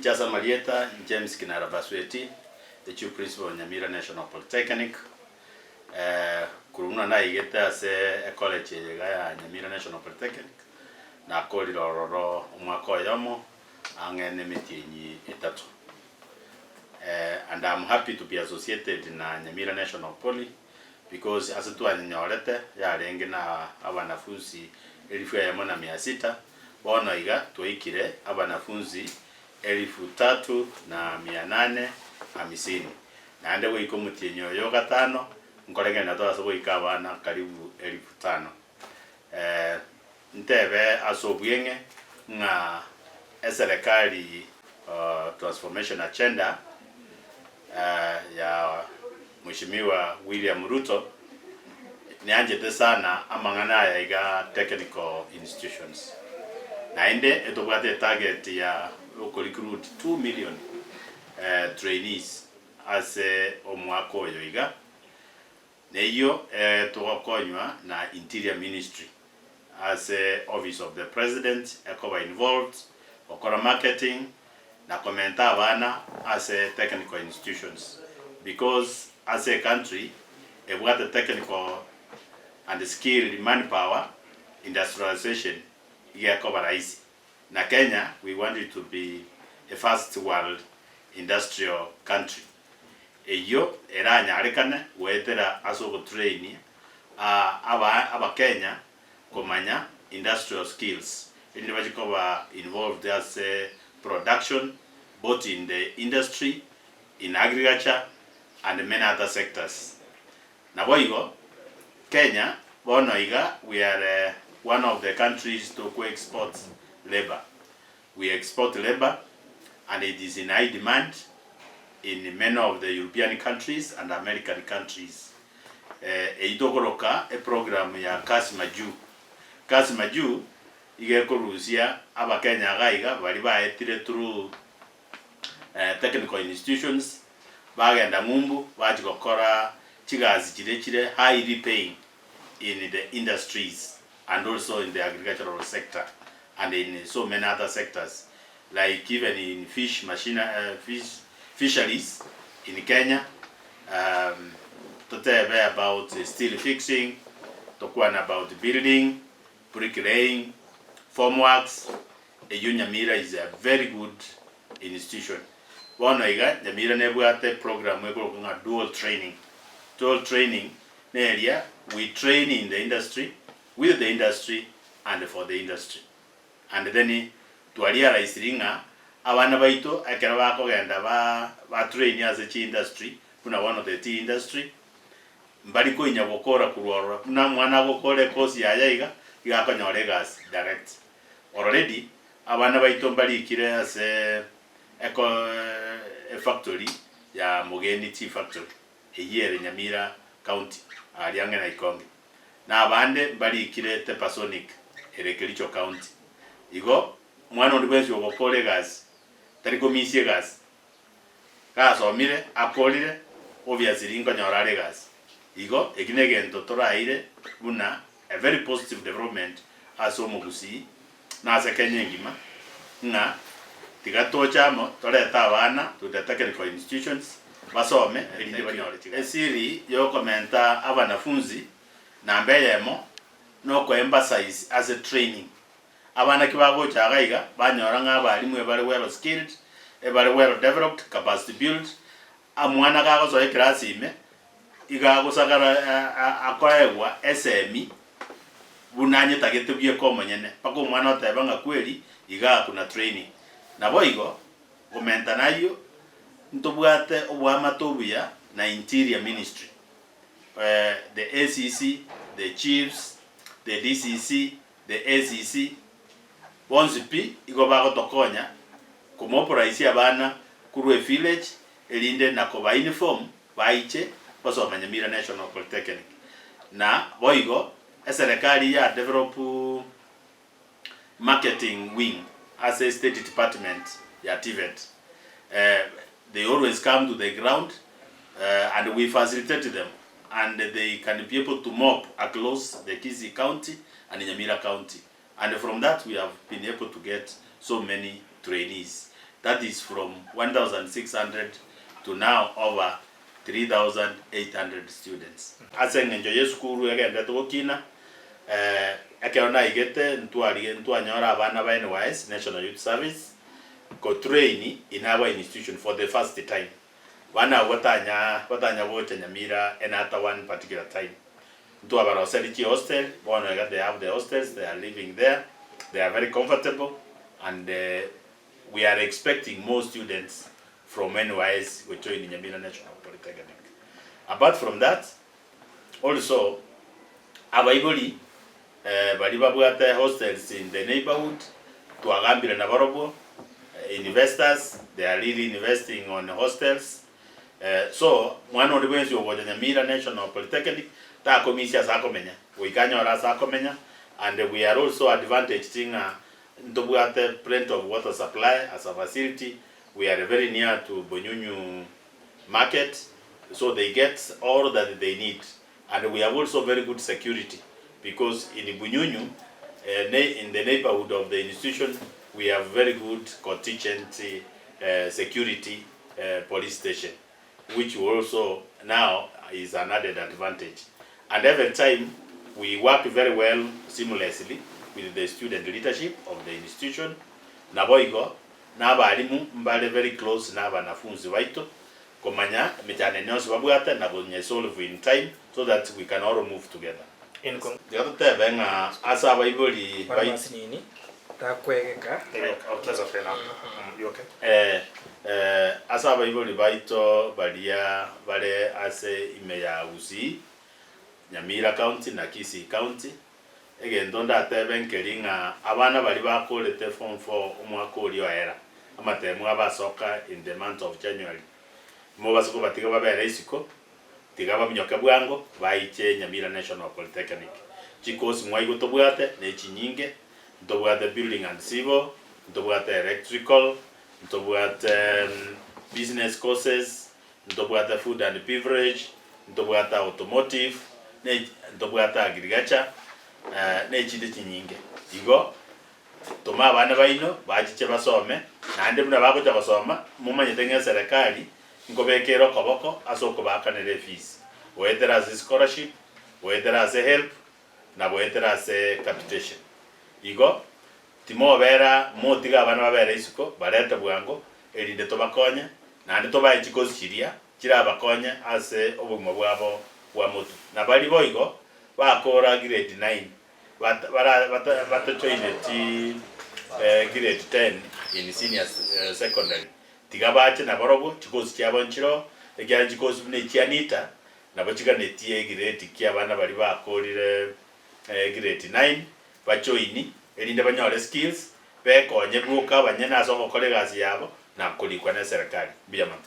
Inche ase amarieta James Kinara Basweti, the Chief Principal of Nyamira National Polytechnic, korwa buna naigete ase ecollege eye iga ya Nyamira National Polytechnic, nakorire ororo omwaka oyomo ang'e na emetienyi etato. And am happy to be associated na Nyamira National Poly because ase twanyenyorete yarenge na abanafunsi elifu eyemo na mia sita, bono iga twaikire abanafunsi elifu tatu na mia nane hamisini. Naende goika omotienyi oyo o gatano, nkorengereria torase goika abana karibu elifu tano. Ntebe ase obweng'e ng'a eserekari transformation agenda ya Mheshimiwa William Ruto neanchete sana amang'ana aya iga technical institutions. Naende etobwate etarget ya oko recruit 2 million trainees ase omwaka oyo iga. Neyio togokonywa na Interior Ministry ase Office of the President ekoba involved gokora marketing na komenta abana ase technical institutions because ase ecountry ebwate technical and skilled manpower industrialization iga ekoba rahisi na Kenya we want it to be a first world industrial country. Eyio eranyarekane goetera ase ogotrain aba abakenya komanya industrial skills erinde bachie koba involved ase production both in the industry, in agriculture and many other sectors. Naboigo Kenya bono iga we are one of the countries toko export labour. We export labour and it is in high demand in many of the European countries and American countries. Eyio tokoroka eprogram ya Kazi Majuu. Kazi Majuu iga ekorusia abakenya iga iga baria baetire through technical institutions bagenda ng'umbu bachia gokora chigasi chiria chire highly paying in the industries and also in the agricultural sector and in so many other sectors like even in fish machine fish fisheries in Kenya totebe about steel fixing, tokwane about building, bricklaying, form works, eyio Nyamira is a very good institution. Bono iga Nyamira nebwate program ekorokwa ng'a dual training, dual training neria we train in the industry, with the industry and for the industry. And then twarealisiri ng'a abana baito ekero bakogenda ba ba train ase chi industry buna bono the tea industry, mbari koinya gokora korwa ororo. Buna omwana agokora ecourse yaye iga, iga akonyora egasi direct. Already abana baito mbarikire ase eko efactory ya Mogeni Tea Factory. Eyio ere Nyamira County, aaria ang'e na Ikonge, na abande mbarikire Tepasonic ere Kericho County. Igo omwana onde bwensi ogokora egasi tari komisia egasi, gasomire akorire obviously nkonyora are egasi. Igo eki negento toraire buna a very positive development ase omogusii na ase Kenya engima ng'a tiga toche amo torete abana to the technical institutions basome erinde banyore chigasi. Esiri yokomenta abanafunzi namba eyemo noko emphasize ase training. Abana ki bagocha iga iga banyora ng'a abalimu ebare well skilled, ebare well developed, capacity built, Omwana gagosoa ekerasi ime, iga agosagara akoegwa esemi buna anyetagete bweka omonyene, mpaka omwana oteba ng'a kweri igaa kuna training. Naboigo, komenta nayio, ntobwate oboamate obuya na Interior Ministry, the ACC, the chiefs, the DCC, the ACC, bonsi pi igo bagotokonya komoporaisia abana korwa evillage erinde na koba uniform baiche gosoma Nyamira National Polytechnic. Na boigo eserekari ya develop marketing wing ase state department ya TVET. They always come to the ground and we facilitate them and they can be able to mop across the Kisii County and Nyamira County and from that we have been able to get so many trainees. That is from 1600 to now over 3800 students. Ase engencho y'esukuru egenderete gokina, ekero naigete ntwarige ntwanyora abana ba NYS, National Youth Service, ko train in our institution for the first time. Bana abwo batanya batanya gocha Nyamira in at one particular time. Ntwabaroseria chihostel, bono iga they have the hostels, they are living there, they are very comfortable and we are expecting more students from NYS go join Nyamira National Polytechnic. Apart from that, also abaibori baria babwate hostels in the neighbourhood twagambire nabarobwo, investors, they are really investing on hostels, so mwana onde bwensi ogocha Nyamira National Polytechnic takomisia ase akomenya, goika anyore ase akomenya and we are also advantaged ng'a ntobwate plenty of water supply as a facility, we are very near to Bonyunyu market so they get all that they need and we have also very good security because in Bunyunyu in the neighborhood of the institution we have very good contingent security police station which also now is an added advantage and every time we work very well seamlessly with the student leadership of the institution naboigo na abalimu mbare very close na abanafunzi baito komanya emechando ende yonsi babwate na konyesolve in time so that we can all move together. In con. Tiga totebe ng'a ase abaibori Bare bait. masinini takwegeka. Eh, eh, ase abaibori baito baria bare ase ime ya Gusii, Nyamira County na Kisii County, egento ndatebe nkeri ng'a abana baria bakorete form four omwaka oria oera, amatemu abo asoka in the month of January, mobase kobatiga babere isiko, Tiga baminyoke bwango baiche Nyamira National Polytechnic. Chikosi mwaigwe tobwate nechinyinge, ntobwate Building and Civil, ntobwate Electrical, ntobwate Business courses, ntobwate Food and Beverage, ntobwate Automotive, ne ntobwate Agriculture, nechinde chinyinge. Igo Toma abana baino bachiche basome, naende buna bagocha gosoma, momanyete ng'a eserekari nkobeka ere okoboko ase okobaakanera efees, goetera ase scholarship, goetera ase help, na goetera ase capitation. Igo, timobera motige abana babere isiko, barete bwango, erinde tobakonye, naende tobae chikosi chiria chirabakonye ase obogima bwabo bwa motwe. Na baria boigo bakora grade nine, Batachoineti grade ten in senior secondary tiga bache nabarobwo chikosi chiabo nchiroo ekiagera chikosi buna echia Anita nabo chiganetie egrade kia abana baria bakorire grade nine bajoini erinde banyore skills bekonye boka abanyene ase ogokora egasi yabo na korikwa ne eserekari. Mbuya mono.